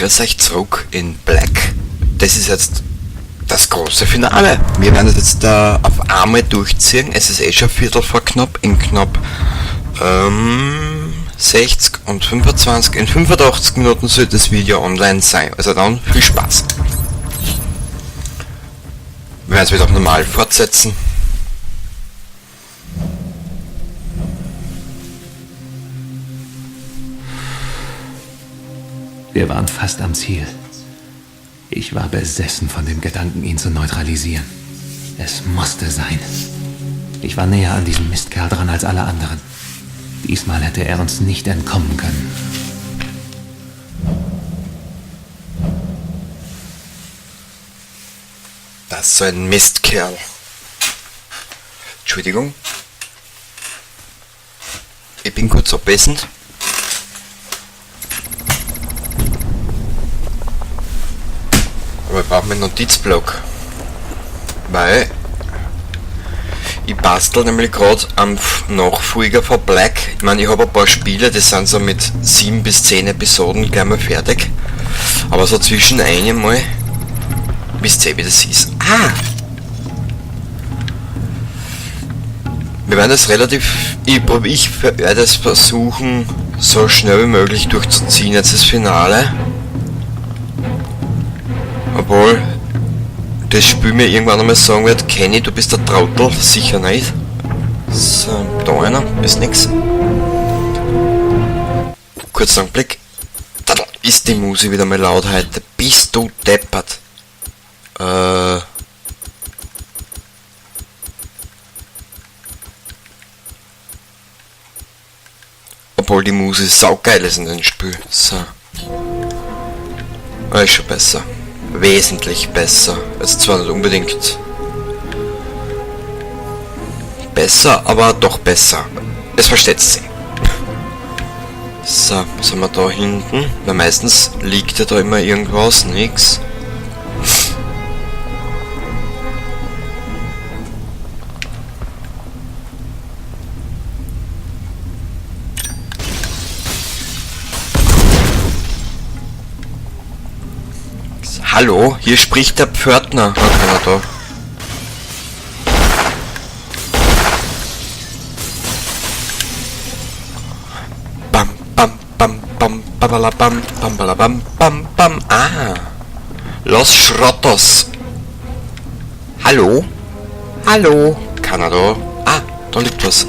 Grüß euch zurück in Black. Das ist jetzt das große Finale. Wir werden das jetzt auf einmal durchziehen. Es ist eh schon Viertel vor knapp, in knapp 60 und 25, in 85 Minuten sollte das Video online sein. Also dann viel Spaß. Wir werden es wieder auf normal fortsetzen. Wir waren fast am Ziel. Ich war besessen von dem Gedanken, ihn zu neutralisieren. Es musste sein. Ich war näher an diesem Mistkerl dran als alle anderen. Diesmal hätte er uns nicht entkommen können. Das ist so ein Mistkerl. Entschuldigung. Ich bin kurz abwesend. Aber ich brauche meinen Notizblock. Weil ich bastel nämlich grad am Nachfolger von Black. Ich meine, ich hab ein paar Spiele, die sind so mit 7 bis 10 Episoden gleich mal fertig. Aber so zwischen einem mal, wisst ihr, wie das ist. Ah! Wir werden das relativ, ich prob-, ich werde es versuchen, so schnell wie möglich durchzuziehen, jetzt das Finale. Obwohl das Spiel mir irgendwann einmal sagen wird, Kenny, du bist der Trottel, sicher nicht. So, da einer, ist nix. Kurzer Blick. Da ist die Musik wieder mal laut heute. Bist du deppert? Obwohl die Musik saugeil ist in dem Spiel. So. Ah, ist schon besser. Wesentlich besser. Ist zwar nicht unbedingt besser, aber doch besser. Es versteht sich. So, was haben wir da hinten? Na, meistens liegt ja da immer irgendwas, nix. Hallo, hier spricht der Pförtner. Was kann er da? Bam, bam, bam, bam, babala, bam, bam, bala, bam, bam, bam. Ah. Los Schrottos. Hallo? Hallo? Kann er da? Ah, da liegt was.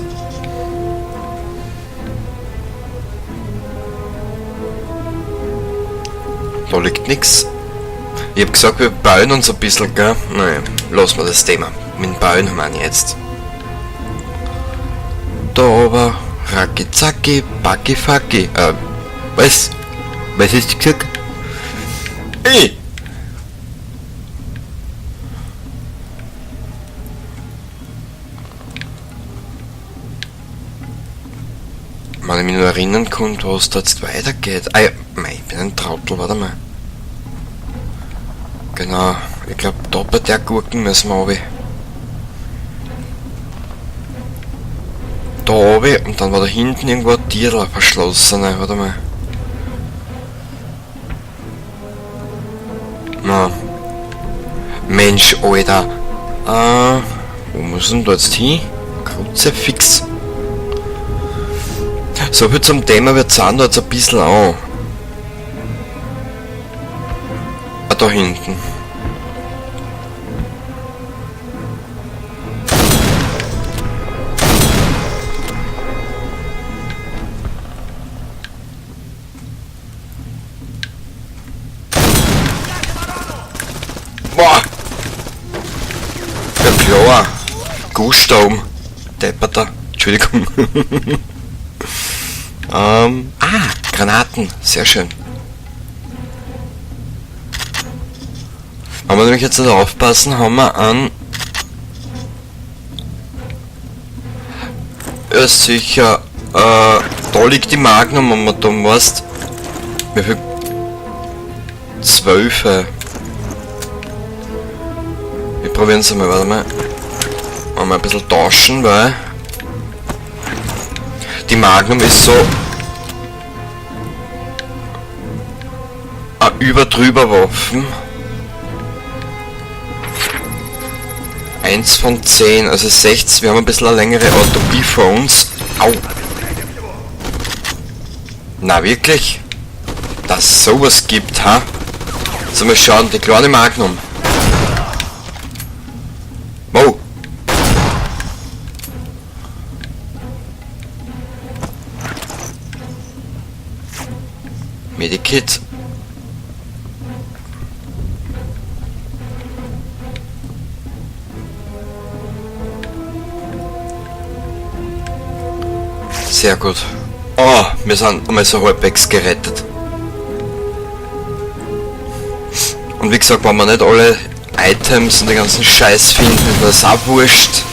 Da liegt nix. Ich hab gesagt, wir bauen uns ein bisschen, gell? Naja, lassen wir das Thema. Mit dem Bauen meine ich jetzt. Da oben, Racki Zacki, Backi Facki. Was? Was hast du gesagt? Ey! Wenn ich mich nur erinnern kann, was da jetzt weitergeht. Ah ja, mei, ich bin ein Trottel, warte mal. Genau, ich glaub, da bei der Gurken müssen wir runter. Da runter und dann war da hinten irgendwo ein Tierl verschlossen, warte mal. Na. Mensch, Alter. Wo muss denn da jetzt hin? Kruzifix. So viel zum Thema, wir zahlen da jetzt ein bisschen an. Ah, da hinten. Boah! Ja klar! Gustaum! Depperter! Entschuldigung! Granaten! Sehr schön! Wenn wir nämlich jetzt nicht aufpassen, haben wir an... Ja sicher, da liegt die Magnum, wenn man dumm weißt. Wie viel? 12. Wir probieren es einmal, warte mal. Mal ein bisschen tauschen, weil die Magnum ist so... Eine Über-Drüber-Waffen. 1 von 10, also 60. Wir haben ein bisschen eine längere Autopie vor uns. Au! Na wirklich? Dass es sowas gibt, ha? So, mal schauen, die kleine Magnum. Wow! Medikit. Sehr gut. Oh, wir sind einmal so halbwegs gerettet. Und wie gesagt, wenn wir nicht alle Items und den ganzen Scheiß finden, ist das auch wurscht.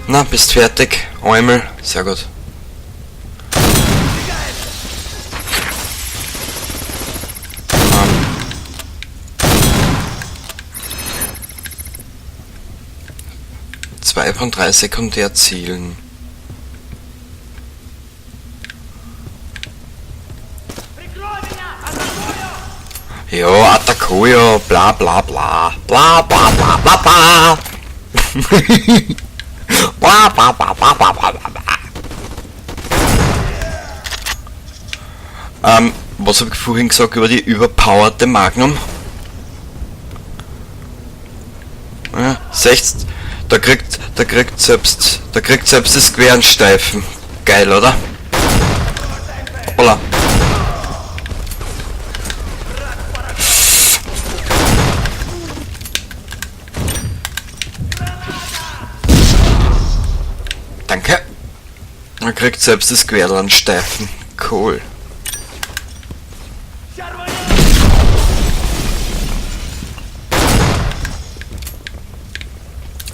Na, bist fertig. Einmal. Sehr gut. 2 von 3 Sekundärzielen. Ja, Atakoyo, bla bla bla. Bla bla bla bla bla. Bla bla bla bla bla bla bla. Was hab ich vorhin gesagt über die überpowerte Magnum? Ja, 60, da kriegt selbst das Gewehr einen Steifen. Geil, oder? Hoppala. Danke. Man kriegt selbst das Gewehr einen Steifen. Cool.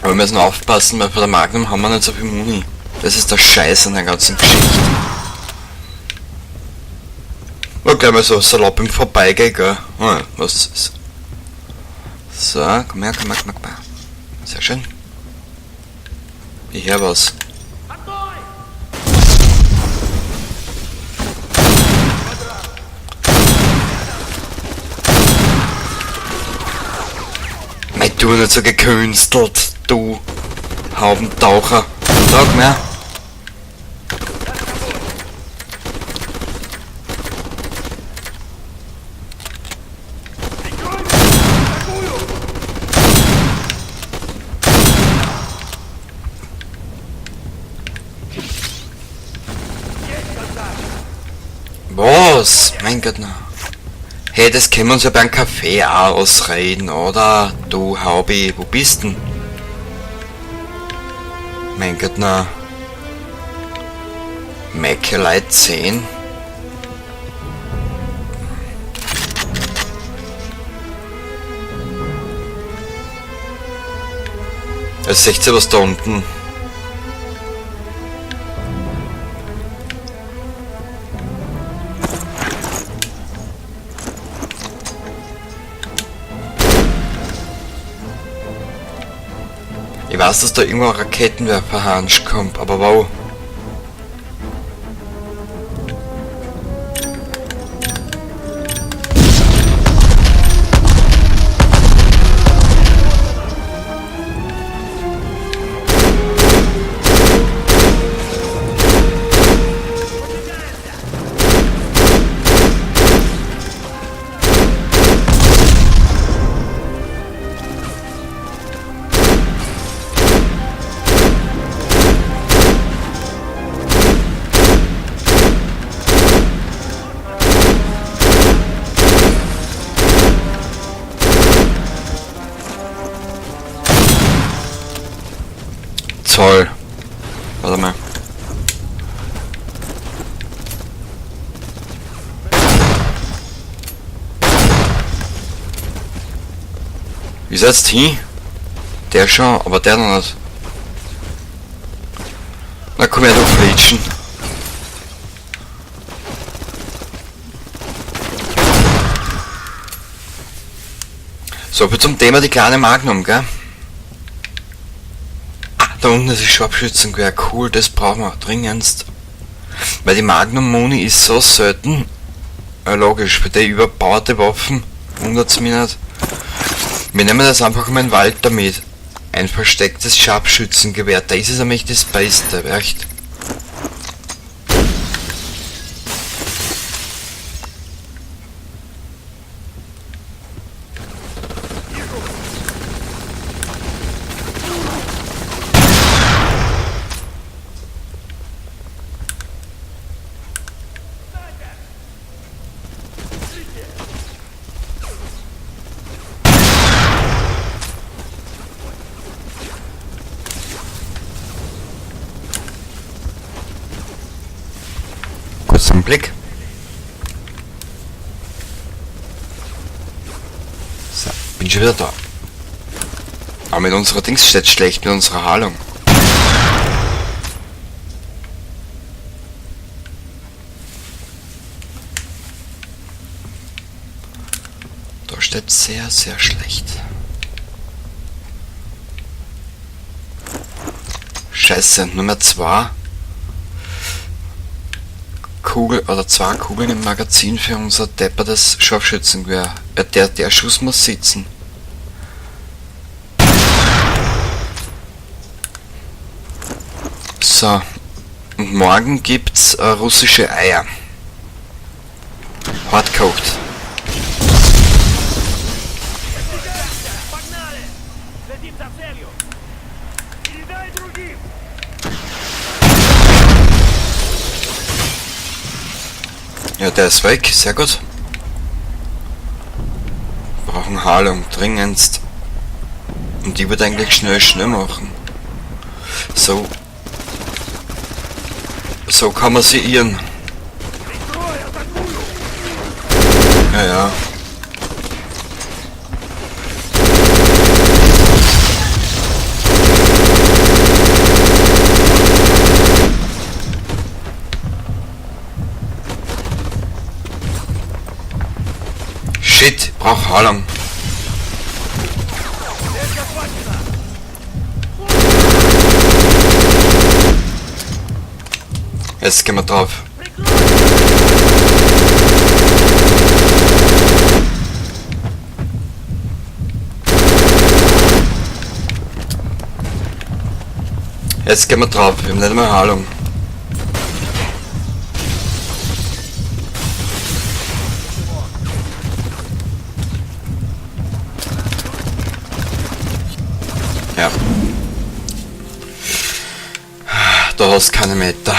Aber wir müssen aufpassen, weil vor der Magnum haben wir nicht so viel Muni. Das ist der Scheiß an der ganzen Geschichte. Oh, gleich mal so salopp im Vorbeigehen, gell? Oh, was ist? So, komm her, komm her, komm her, komm her. Sehr schön. Ich hör was. Mei, du nicht so gekünstelt, du Haubentaucher. Sag mir. Was? Mein Gott, na. Hey, das können wir uns ja beim Kaffee auch ausreden, oder? Du Haubi, wo bist denn? Mein Gott, na. Mäkelei 10. Es ist 16 was da unten. Ich weiß, dass da irgendwo ein Raketenwerfer-Hansch kommt, aber wow. Zoll. Warte mal. Wie setzt hin? Der schon, aber der noch nicht. Na komm her, du Flitschen. So viel zum Thema die kleine Magnum, gell? Da unten ist das Scharfschützengewehr. Cool, das brauchen wir dringendst. Weil die Magnum Muni ist so selten. Logisch, für die überbaute Waffen wundert's mich nicht. Wir nehmen das einfach mal in den Wald damit. Ein verstecktes Scharfschützengewehr. Da ist es nämlich das Beste, echt. Kurzen Blick. So, bin schon wieder da. Aber mit unserer Dings steht schlecht, mit unserer Heilung. Da steht sehr, sehr schlecht. Scheiße, nur mehr 2 Kugel oder 2 Kugeln im Magazin für unser deppertes Scharfschützengewehr. Ja, der Schuss muss sitzen. So. Und morgen gibt's russische Eier. Hardcooked. Ja, der ist weg, sehr gut. Wir brauchen Heilung, dringendst. Und die wird eigentlich schnell machen. So. So kann man sie irren. Ja, ja. Shit, brauch Heilung. Jetzt gehen wir drauf. Jetzt gehen wir drauf, wir haben nicht mehr Heilung. Ja. Da hast du keine Meter.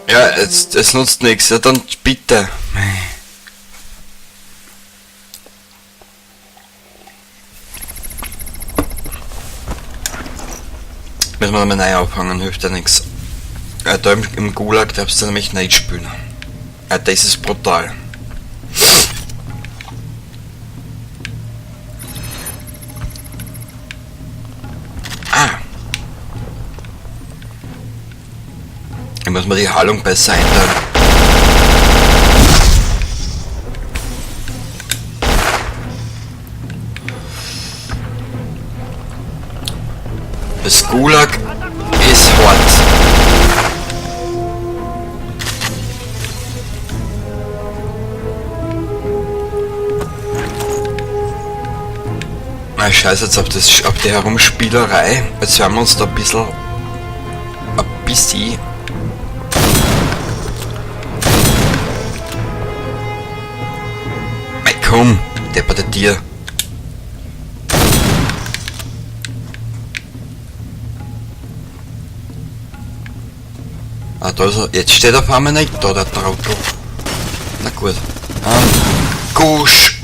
Ja, es nutzt nix. Ja, dann bitte. Müssen wir nochmal neu anfangen, hilft ja nix. Ja, da im Gulag darfst du nämlich nicht spielen. Ja, das ist brutal. Ah. Ich muss mir die Heilung besser einteilen. Das Gulag ist hart. Na, scheiß jetzt auf die Herumspielerei. Jetzt hören wir uns da ein bisschen. Ein bisschen. Mei, komm, depperte Tier. Ah, da ist er. Jetzt steht er auf einmal nicht da, der Trottel. Na gut. Gusch.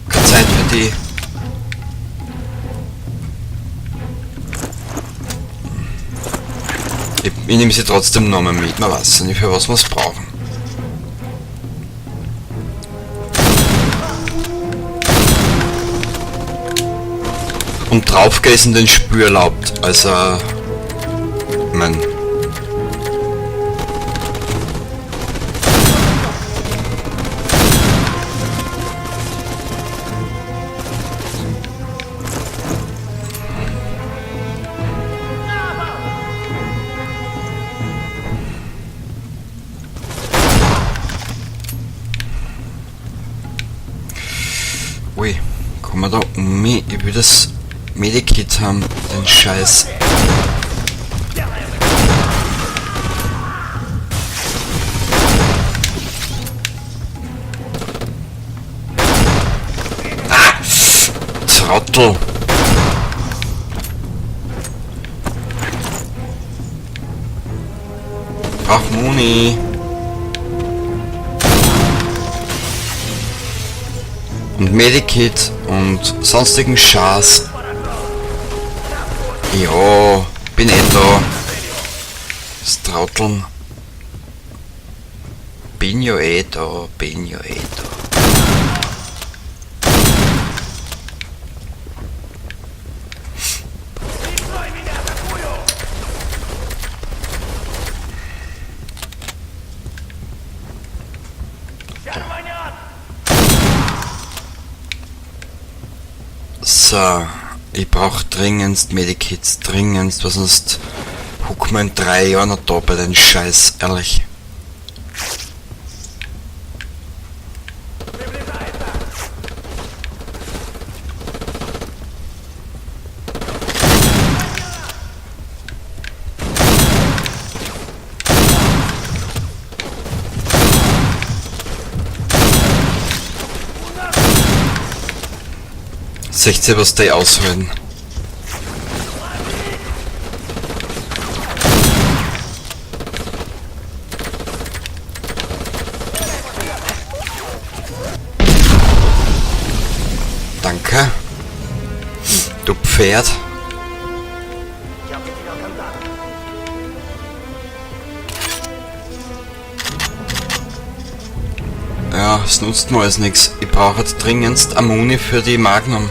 Keine Zeit für die. Ich nehme sie trotzdem nochmal mit, man weiß ja nicht, für was wir's brauchen. Und draufgehen ist in den Spür erlaubt, also... Ich mein... Kann man da um mich? Ich will das Medikit haben, den Scheiß. Ah! Trottel! Brauch Muni! Und Medikit und sonstigen Schaß. Ja, bin eh da. Das Trotteln. Bin ja eh da, bin ja eh da. So, ich brauch dringendst Medikits, dringendst, weil sonst hucken wir in 3 Jahren noch da bei den Scheiß, ehrlich. 16, was die aushalten. Danke. Du Pferd. Ja, es nutzt mir alles nix. Ich brauche jetzt dringendst Amuni für die Magnum.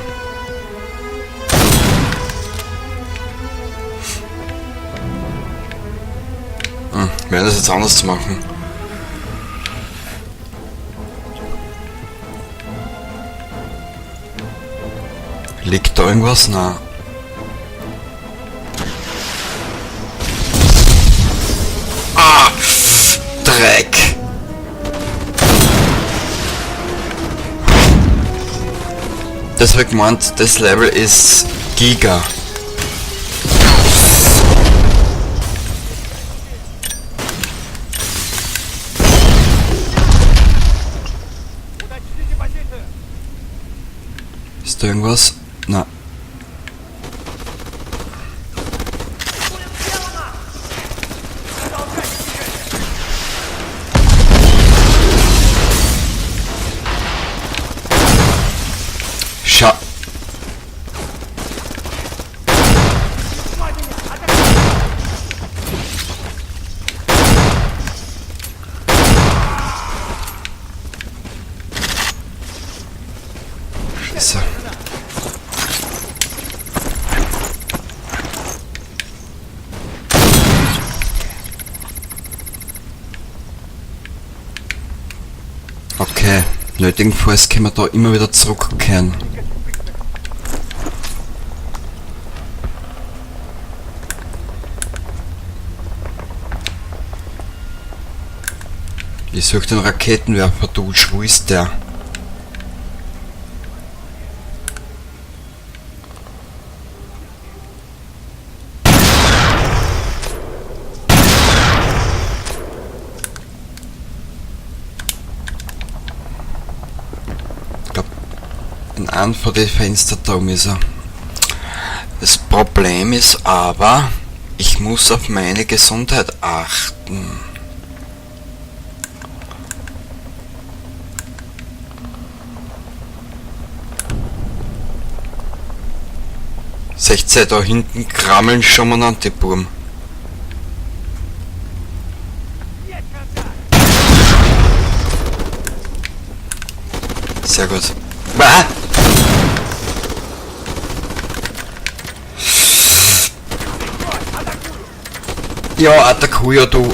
Wir werden das jetzt anders machen. Liegt da irgendwas? Na. Ah! Dreck! Das hab ich gemeint, das Level ist Giga. Ist da irgendwas? Na. Scha. Scheiße. Okay, nötigenfalls können wir da immer wieder zurückkehren. Ich suche den Raketenwerfer, du, wo ist der? Ich glaub, in einem von den Fenstern da oben ist er. Das Problem ist aber, ich muss auf meine Gesundheit achten. 16 da hinten krammeln schon mal an die Burm. Sehr gut. Ah! Ja, Atakuya, du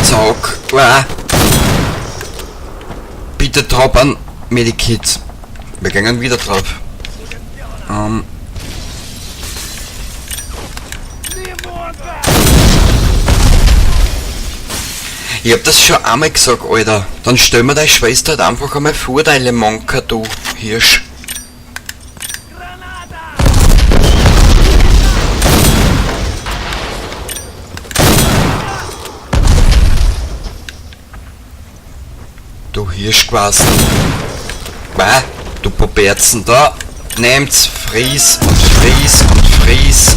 Zaug. Ah! Bitte drauf an Medikit. Wir gehen wieder drauf. Ich hab das schon einmal gesagt, Alter. Dann stell mir deine Schwester halt einfach einmal vor, deine Monka, du Hirsch. Du Hirschquasten. Bah, du Puberzen da. Nehmt's, fries und fries und fries.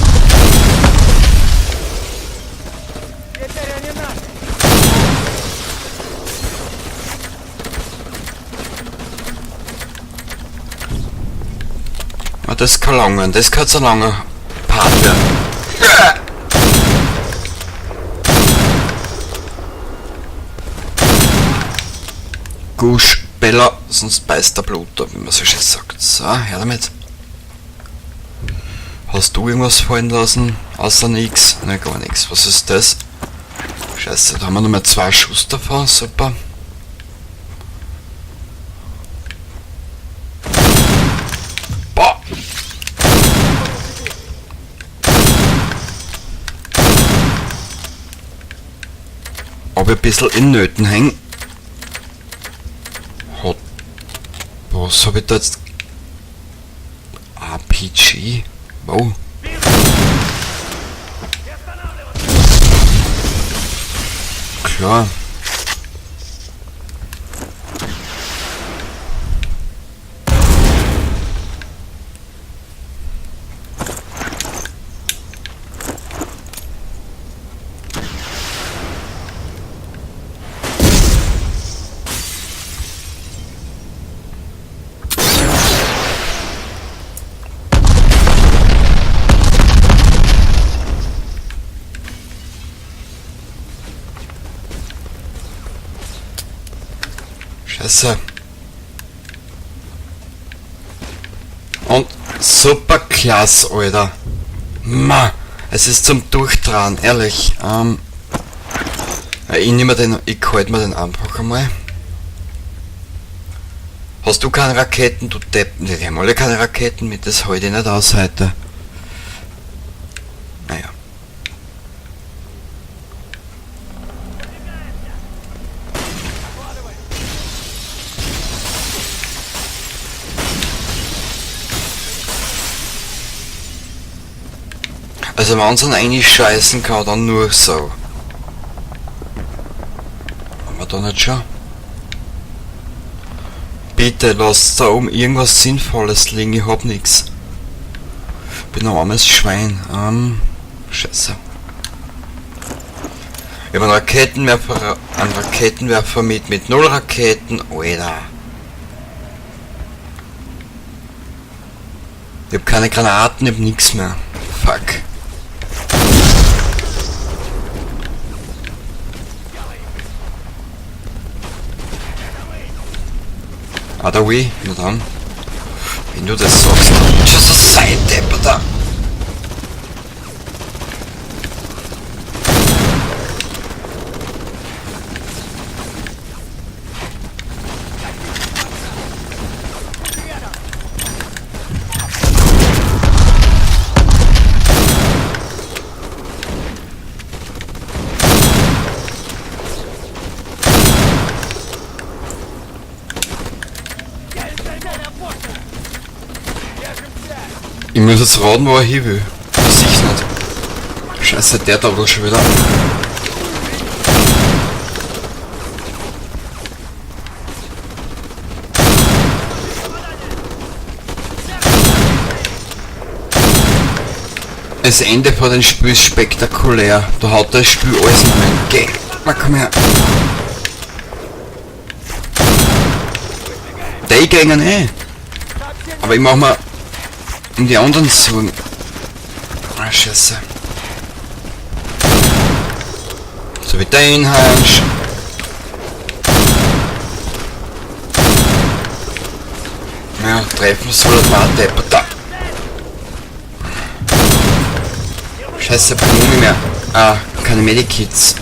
Ah, das kann lang werden, das kann so lange Part werden. Gusch, Bella, sonst beißt der Blut ab, wie man so schön sagt. So, her damit. Hast du irgendwas fallen lassen? Außer nix? Ne, gar nix. Was ist das? Scheiße, da haben wir nur mehr 2 Schuss davon. Super. Boah! Ob ich ein bisschen in Nöten häng? Hot. Was hab ich da jetzt? RPG? Wow. Klar. Scheiße. Und super klasse, Alter. Ma, es ist zum Durchdrehen, ehrlich. Ich nehme den, ich halte mir den einfach einmal. Hast du keine Raketen, du Depp? Ne, die haben alle keine Raketen mit, das halte ich nicht aus heute. Naja. Also wenn man eigentlich scheißen kann, dann nur so. Haben wir da nicht schon? Bitte lasst da oben irgendwas Sinnvolles liegen, ich hab nix. Bin ein armes Schwein. Scheiße. Ich hab einen Raketenwerfer mit 0 Raketen. Alter. Ich hab keine Granaten, ich hab nix mehr. Fuck. Ah, da weh, na dann. Wenn du das sagst, dann schon so sei Depp, da. Ich muss jetzt raten, wo er hin will. Ich seh's nicht. Scheiße, der da wohl schon wieder. Das Ende von dem Spiel ist spektakulär. Da haut das Spiel alles in meinen Geh, na komm her. Die gehen eh. Aber ich mach mal um die anderen Sorgen. Ah, scheiße. So wie den Hansch. Ja, treffen soll er mal Deppert da. Scheiße, keine Mumie mehr. Ah, keine Medikits.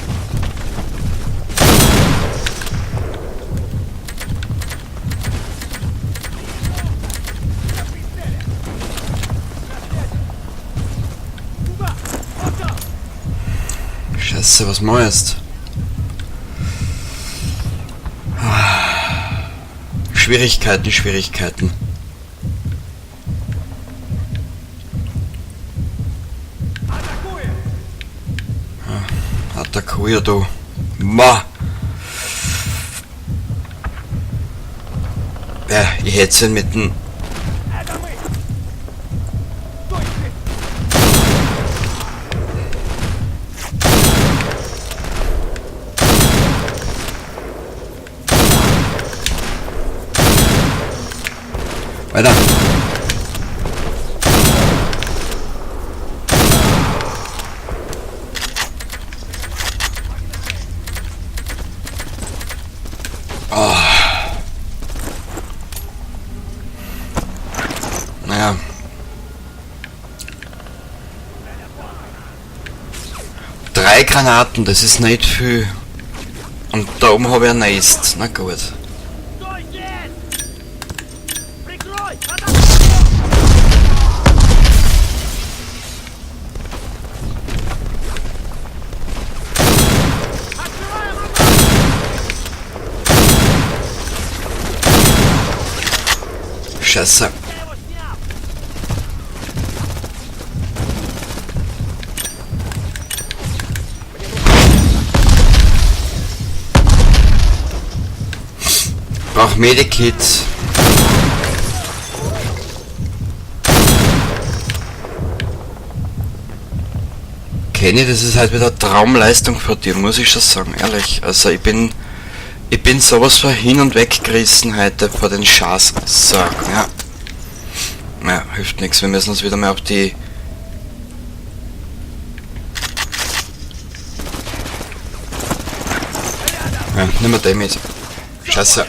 Scheiße, was mach ich jetzt? Schwierigkeiten, Schwierigkeiten. Ah, Attackier, du. Ma! jetzt mit dem... Weiter. Oh. Naja. 3 Granaten, das ist nicht viel. Und da oben habe ich ein Nest. Na gut. Scheiße. Brauch Medikit. Kenny, das ist halt wieder Traumleistung von dir, muss ich schon sagen, ehrlich. Also ich bin sowas von hin und weg gerissen heute vor den Schaß. So, ja. Ja, hilft nichts. Wir müssen uns wieder mal auf die... Ja, nimm mal den mit. Scheiße.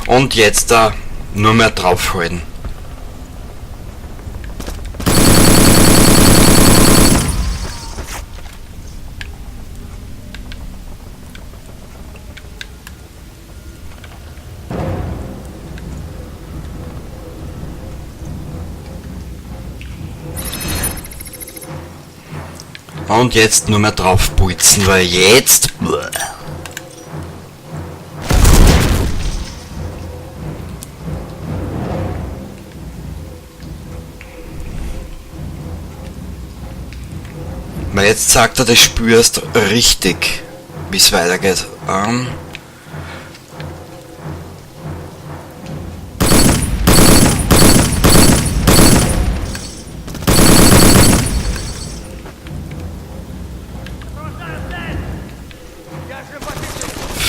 Und jetzt da nur mehr draufhalten. Und jetzt nur mehr draufpulzen, weil jetzt... Weil jetzt sagt er, das spürst richtig, wie es weitergeht.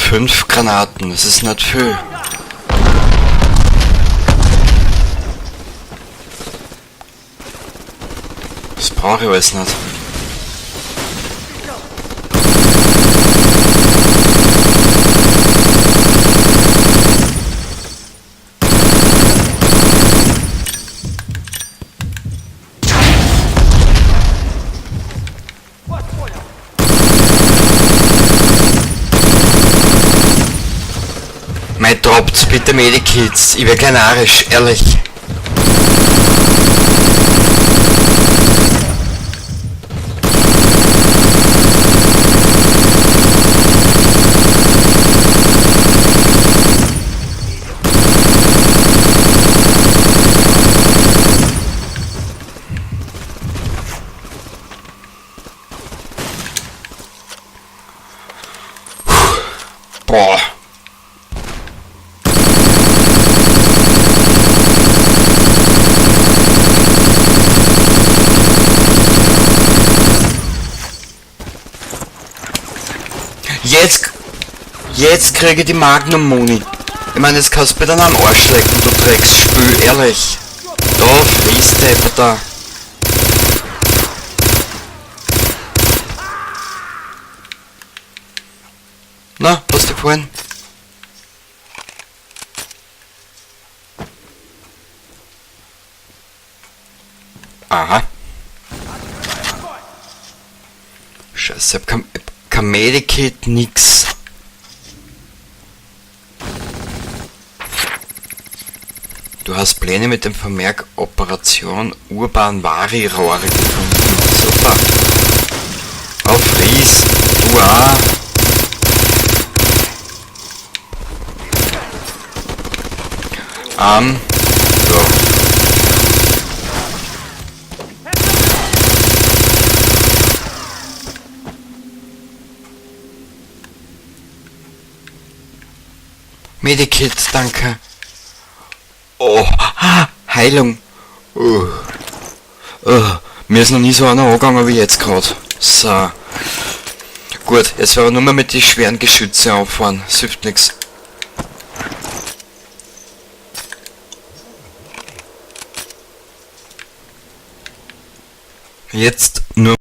5 Granaten, das ist nicht viel. Das brauche ich alles nicht. Mei, droppt bitte Medikits, ich wär kein Arisch, ehrlich. Boah. Jetzt kriege ich die Magnum Muni. Ich meine, jetzt kannst du bitte am Arsch lecken, du Drecksspül, ehrlich. Da fließt der da. Na, hast du gefallen? Aha. Scheiße, ich hab kein Medikit, nix. Du hast Pläne mit dem Vermerk Operation Urban Vari-Rohre gefunden. Super. Auf Ries. Du auch. Ja. Medikit, danke. Oh, ah, Heilung. Oh. Oh, mir ist noch nie so einer angegangen wie jetzt gerade. So. Gut, jetzt werden wir nur mehr mit den schweren Geschütze auffahren. Es hilft nix. Jetzt nur